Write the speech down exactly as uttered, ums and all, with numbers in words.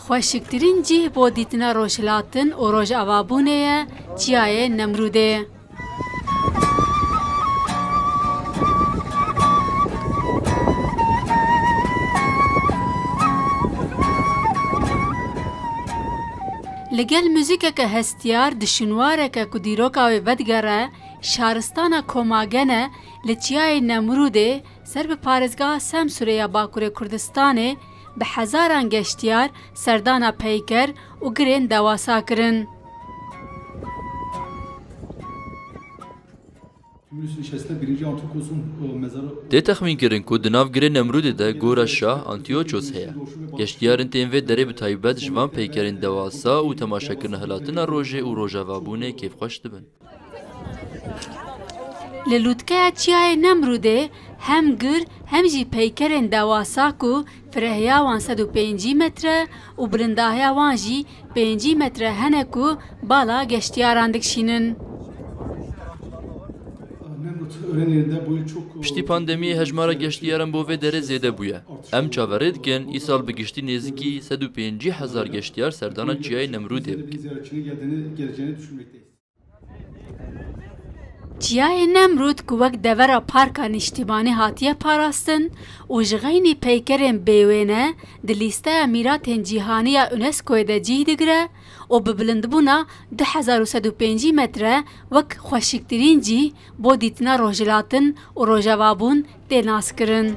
Xweşiktirîn cîh bo dîtina rojhilatin û rojavabûnê ye Çiyayê Nemrûdê. Li gel muzîkeke hestiyar di şûnwareke ku dîroka wê vedigere, şaristana Komagene li Çiyayê Nemrûdê ser bi parêzgeha Semsûrê ya Bakurê Kurdistanê bi hezaran geştiyar serdana peyker û girên dewasa kirin. Tümülüsün içerisinde birinci Antikos'un, e, mezarı. Tê texmînkirin ku di nav girê Nemrûdê de gora şah Antiochos heye. Geştiyarên tên vê derê bi taybet ji van peykerên dewasa û temaşekirina hilatina rojê û rojavabûnê kêfxweş dibin. Li lûtkeya Çiyayê Nemrûdê hem gir hem jî peykerên dewasa ku firehiya wan sed û pêncî metre û bilindahiya wan jî pêncî metre hene ku bala geştiyaran dikişînin. Nemrut öğren yerinde boyu çok, e, Piştî pandemiyê hejmara geştiyaran bo vê derê zêde bûye. Em çaverê dikin, îsal bi giştî nêzîkî sed û pêncî hezar geştiyar serdana Çiyayê Nemrûdê bikin. Ziyaretçinin geldiğini, geleceğini düşünmekteyiz. Çiyayê Nemrûd ku wek devera Parka Nîştîmanî hatiye parastin û ji xeynî peykerên bêwêne di lîsteya mîratên cîhanî ya UNESCOyê de cîh digire û bi bilindbûna du hezar û sed û pêncî metre wek xweşiktirîn cîh bo dîtina rojhilatin û rojavabûn tê naskirin.